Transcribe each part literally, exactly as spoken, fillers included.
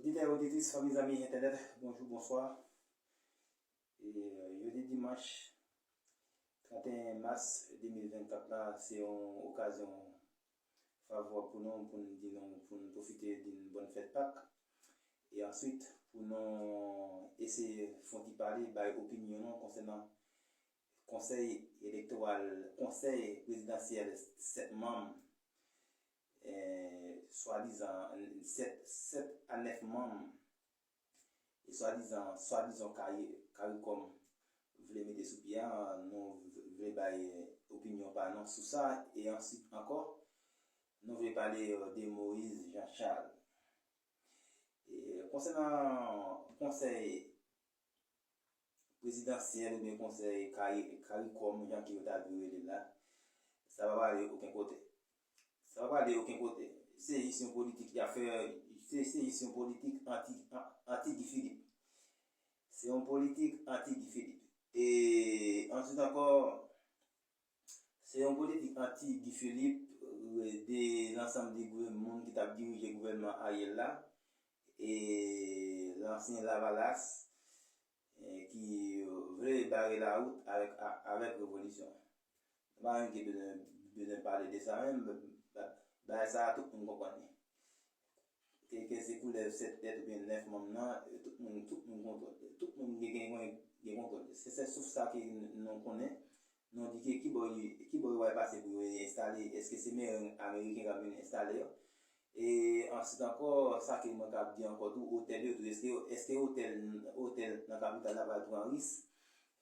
Oditè, oditris, fanmi, zanmi entènèt, bonjou, bonswa. E, euh, jodi dimanch trannteyen mas de mil vennkat la, se yon okazyon favorab pou nou, pou n di nou, pou n pwofite di n bòn fèt Pak. E answit, pou nou eseye fè yon ti pale, bay opinyon nou konsènan konsèy elektoral, konsèy prezidansyèl sèt manm, eh, swadizan sèt, sèt a nèf manm, e swadizan, swadizan kari-, karikòm vle mete sou pye a, nou vle bay opinyon pa nou sou sa, e answit ankò, nou vle pale, eh, de Moïse Jean Charles. E konsènan konsèy prezidansyèl oubyen konsèy kari-, karikòm, jan ke yo ta dwe rele l la, sa pa prale okenn kote. Sa pa prale okenn kote. Se jis yon politik y ap fè, se, se jis yon politik anti, an-, anti Guy Philippe. Se yon politik anti Guy Philippe. E answit ankò, se yon politik anti Guy Philippe, euh, de lansanm de gouvè-, moun ki t ap dirije gouvènman Ariel la, e lansyen Lavalas, eh, ki vle bare lawout avèk, a-, avèk revolisyon. Nou pa menm ki bezwen, bezwen pale de sa menm, ba-, bagay sa a tout moun konprann li. Ke, ke se koulèv sèt tèt oubyen nèf manm nan, tout moun, tout moun kontwòl, tout moun gen, gen, gen, gen kontwòl. Se sèl souf sa ke n-, nou konnen, nou di ke kibò li, kibò li pral pase pou yo enstale, èske se meren ameriken k ap vin enstale yo? E answit ankò, sa ke mwen ka ap di ankò tou, otèl yo tou, èske, èske otèl, otèl nan kapital la pral pran risk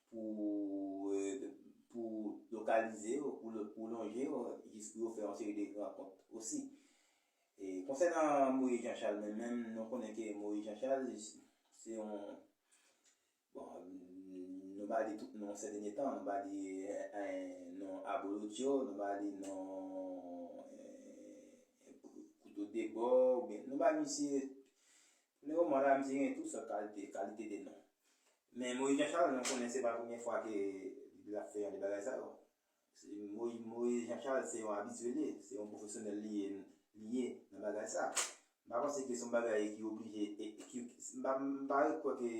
pou, eh, pou lokalize yo, pou lo-, pou lonje yo, jis pou yo fè yon seri de rankont osi. E konsènan Moïse Jean Charles menm, menm, nou konnen ke Moïse Jean Charles, se yon, bon, nou pa di tout non sè dènye tan, nou pa di, eh, non Abolotcho, nou pa di non, eh, Kouto Debò, oubyen, nou pa di misye, pou le moman la, misye gen tout sòt kalite, kalite de non. Men Moïse Jean Charles, nou konnen se pa premye fwa ke l ap fè jan de bagay sa yo. Se Moïse, Moïse Jean Charles, se yon abitye li ye, se yon pwofesyonèl li ye, li ye nan bagay sa. M pa panse ke se yon bagay ki oblije, e, e ki, m pa, m pa kwè ke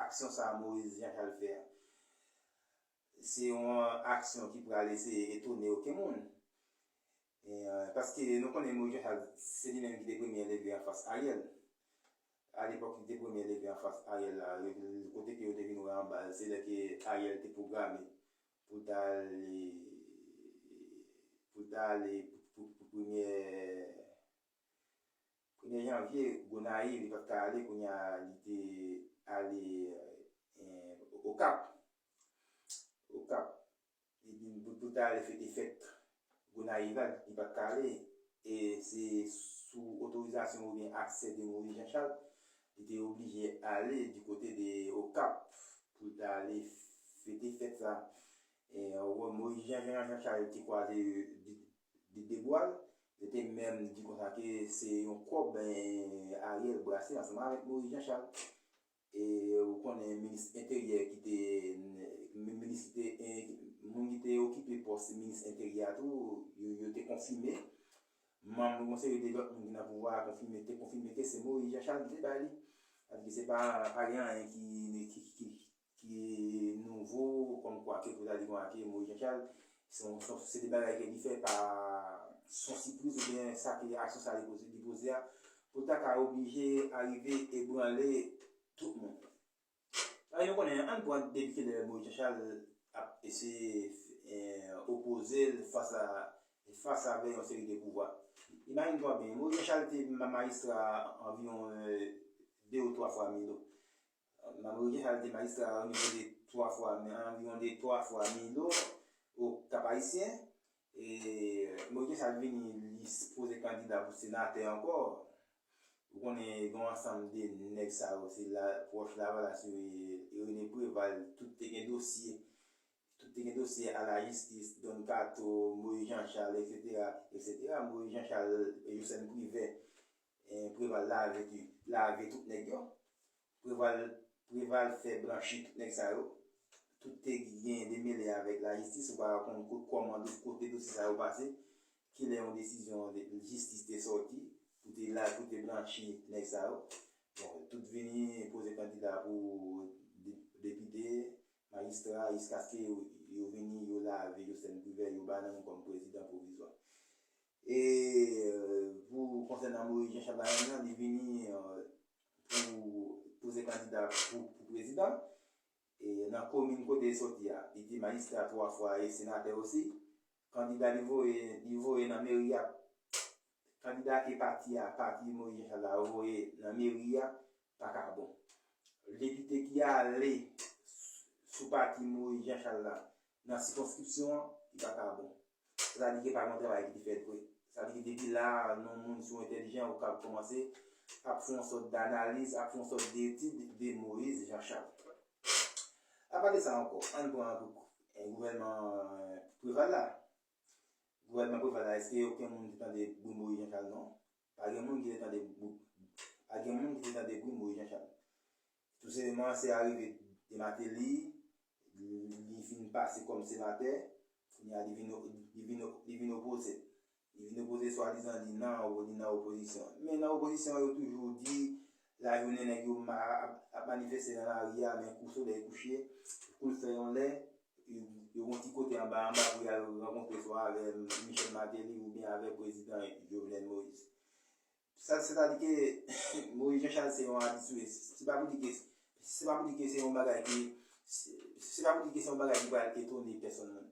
aksyon sa Moïse Jean Charles fè a, se yon aksyon ki pral eseye etone okenn moun. E, euh, paske nou konnen Moïse Jean Charles, se li menm ki te premye leve anfas Ariel. Alepòk, li te premye leve anfas Ariel la, yo, kote ke yo te vin wè anba l, se lè ke Ariel te pwograme pou l ta ale, pou l ta ale pou, pou, pou premye, premye janvye, Gonayiv, li pa t ka ale, kounye a, li te ale, eh, Okap. Okap. Epi pou, pou ta ale fete fèt Gonayiv la, li pa t ka ale. E se sou otorizasyon oubyen aksè de Moïse Jean Charles, li te oblije ale di kote de Okap pou l ta ale fete fèt sa. E, ou wè, Moïse Jean, Jean, Jean Charles te kwaze de, de, de bwa l, yo te menm di konsa ke se yon kòb, eh, Ariel brase ansanm avèk Moïse Jean Charles. E ou konnen minis enteryè ki te, mi-, minis ki te, eh, moun ki te okipe pòs minis enteryè a tou, yo, yo te konfime. Manm yon seri de lòt moun ki nan pouvwa a konfime, te konfime ke se Moïse Jean Charles ki te bay li. Sa vle di se pa, pa gen anyen ki, ki, ki, ki nouvo, kòmkwa ke pou ta di konsa ke Moïse Jean Charles, se yon, se yon, se de bagay ke li fè pa, se yon sipriz oubyen sa ke aksyon sa li poze, li poze a, pou ta ka oblije arive ebranle tout moun. Sa nou konnen, ann pran depi kilè Moïse Jean Charles ap eseye, eh, opoze l fas a, fas avè yon seri de pouvwa. Imajine twa byen, Moïse Jean Charles te ma-, majistra anviwon, eh, de ou twa fwa Milo. Moïse Jean Charles te majistra onivo de twa fwa, men anviwon de twa fwa Milo, o Kap Ayisyen. E Moïse Jean Charles vini, li sipoze kandida pou senatè ankò. Ou konnen gen yon ansanm de nèg sa yo, se la, pwòch Lavalas yo ye, e René Préval, tout te gen dosye. Tout te gen dosye a lajistis, Don Kato, Moïse Jean Charles, etsetera, etsetera. Moïse Jean Charles, e Jocelyn Privert, e Préval lave, lave tout nèg yo. Préval, Préval fè blanchi tout nèg sa yo. Tout te gen demele avèk lajistis, ou pa konn ko-, kòman do-, kote dosye sa yo pase, kilè yon desizyon de jistis te sòti pou te la, pou te blanchi nèg sa yo. vini poze kandida pou de- depite, majistra, jiskaske yo, yo vini, yo lave Jocelerme Privert, yo ba l kòm prezidan pwovizwa. E pou konsènan Moïse Jean Charles la menm nan, li vini pou poze kandida pou, pou prezidan. E nan komin kote li soti a, li te majistra twa fwa e senatè osi. Kandida li voye, li voye nan meri a, kandida ke pati a, pati Moïse Jean Charles la voye nan meri a, pa ka bon. Depite ki ale sou pati Moïse Jean Charles la nan sikonskripsyon an, li pa ka bon. Sa vle di ke pa gen yon travay ki te fèt vre. Sa vle di ke depi la, nou moun sou entèlijan, ou kab kòmanse ap fè yon sòt danaliz, ap fè yon sòt detid de Moïse Jean Charles. Apa de sa ankò, ann pran gouvènman Preval la. Gouvènman Preval la, èske okenn moun te tande bri Moïse Jean Charles non? Pa gen moun ki te tande bri, pa gen moun ki te tande bri Moïse Jean Charles. Tou senpleman, se arive de Martelly, li fin pase kòm senatè, kounye a li vin, li vin, li vin opoze. Li vin opoze swadizan li nan, li nan opozisyon. Men nan opozisyon, yo toujou di, lajounen nèg yo ma- ap, ap manifeste nan lari a, men kou solèy kouche, kou l fè yon lè, yo, yo gon ti kote anba anba pou y al rankontre swa avè Michel Martelly oubyen avè prezidan Jovenel Moïse. Sa, sètadi ke Moïse Jean Charles se yon abitye. Se pa pou di ke, se pa pou di ke se yon bagay ki, se, se pa pou di ke se yon bagay ki pral etone pèsonn moun.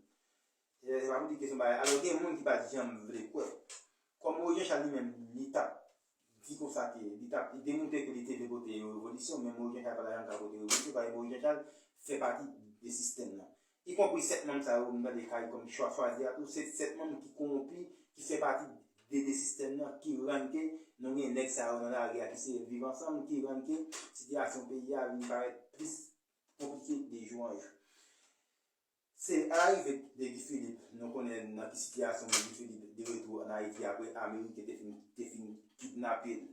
Se, se pa pou di ke se yon bagay. Alò, gen moun ki pa t janm vle kwè. Kòm Moïse Jean Charles li menm, li t ap di konsa ke li t ap, li te montre ke li te vle pote yon revolisyon, men Moïse Jean Charles pa t janm ka pote revolisyon, paske Moïse Jean Charles fè pati de sistèm nan. Ikonpri sèt manm sa yo, m tande Caricom chwa- chwazi a tou, se sèt manm ki kowonpi, ki fè pati de, de sistèm nan, ki rann ke nou gen nèg sa yo nan lari a ki se Viv Ansanm, ki rann ke sitiyasyon peyi a vin parèt plis konplike de jou an jou. Se alarive de Guy Philippe, nou konnen nan ki sitiyasyon Guy Philippe de retou ann Ayiti apre Ameriken te fin, te fin kidnape l.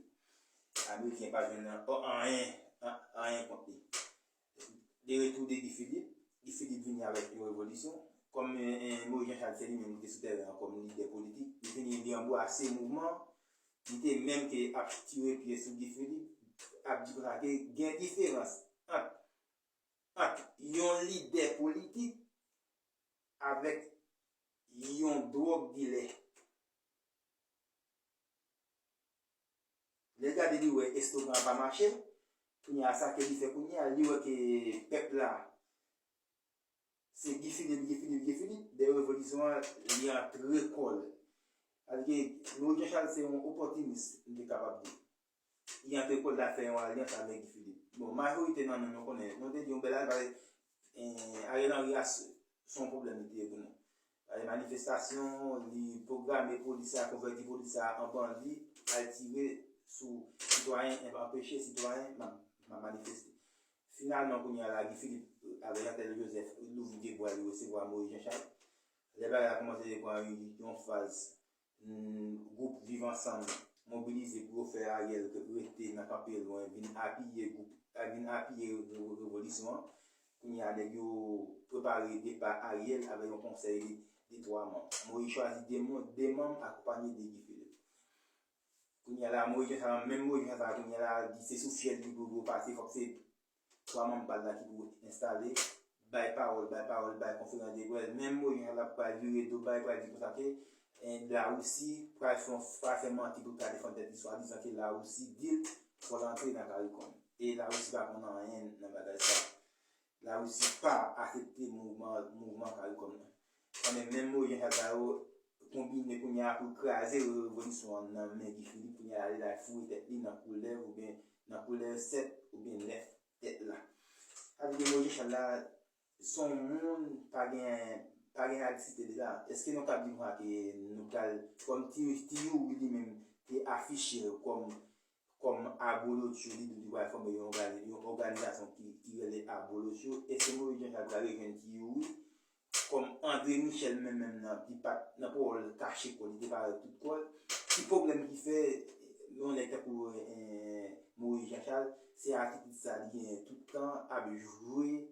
Ameriken pa jwenn an- anyen, an- anyen kont li. De retou de Guy Philippe, Guy Philippe vini avèk yon revolisyon. Kòm eh, eh, Moïse Jean Charles se li menm ki te sou tèren an kòm lidè politik, li vini, li anbrase mouvman, li te menm ke ap tire pye sou Guy Philippe, ap di konsa ke gen diferans ant, ant yon lidè politik avèk yon dwòg dilè. Lè l gade li wè eslogan an pa mache, kounye a sa ke li fè kounye a, li wè ke pèp la se Guy Philippe, Guy Philippe, Guy Philippe, de revolisyon an, li antre kò l. Sa vle di ke Moïse Jean Charles se yon opòtinis, m te kapab di. Li antre kò l la fè yon alyans avèk Guy Philippe. Bon, majorite nan nou, nou konnen, nou te di yon bèl alyans, paske eh, Ariel Henry a s- se yon pwoblèm li te ye pou nou. Paske manifestasyon, li pwograme polis la, konvèti polis la an bandi, al tire sou sitwayen, anpeche sitwayen ma- ma- manifeste. Finalman, kounye a la, Guy Philippe avèk Jeantel Joseph louvri de bra yo resevwa Moïse Jean Charles. Lè bagay la kòmanse pran yon faz, gwoup Viv Ansanm mobilize pou yo fè Ariel rete nan kanpe lwen, vin apiye gwoup, vin apiye revolisyon an. Kounye a, nèg yo prepare depa Ariel avèk yon konsèy de twa manm. Moïse chwazi de, de manm akonpanye de Guy Philippe. Kounye a la, Moïse Jean Charles, menm Moïse Jean Charles, kounye a la, di se sou fyèl li pou yo pase, fòk se twa manm pa l la ki pou enstale, bay pawòl, bay pawòl, bay konferans de près. Menm Moïse Jean Charles pral vire do, bay pral di konsa ke eh, Larisi pral fè, pral fè manti pou l ka defann tèt li, swadizan ke Larisi di l fò l antre nan Caricom. E Larisi pa konn anyen nan bagay sa. Larisi pa aksepte mouvman, mouvman Caricom nan. Sa menm, menm Moïse Jean Charles sa yo konbine kounye a pou kraze revolisyon an nan men Guy Philippe, kounye a li la foure tèt li nan koulèv oubyen nan koulèv sèt oubyen nèf tèt la. Sa vle di Moïse Jean Charles la, se yon moun pa gen, pa gen a diskite de la. Èske nou kab di konsa ke nou pral, kòm Ti Youri li menm te afiche l kòm kòm abolotyo, li di li pral fòme yon ògani- yon òganizasyon ki, ki rele abolotyo. Èske Moïse Jean Charles pral rejwenn Ti Youri kòm André Michel menm menm nan, li pa t nan pawòl kache kò l, li te parèt tout kò l? Ki pwoblèm ki fè yon nèg tankou eh, Moïse Jean Charles, se atitid sa li genyen tout tan ap jwe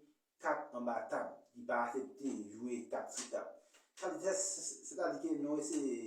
kat anba tab, li pa aksepte jwe kat sou tab. Sa vle di, sètadi ke nou eseye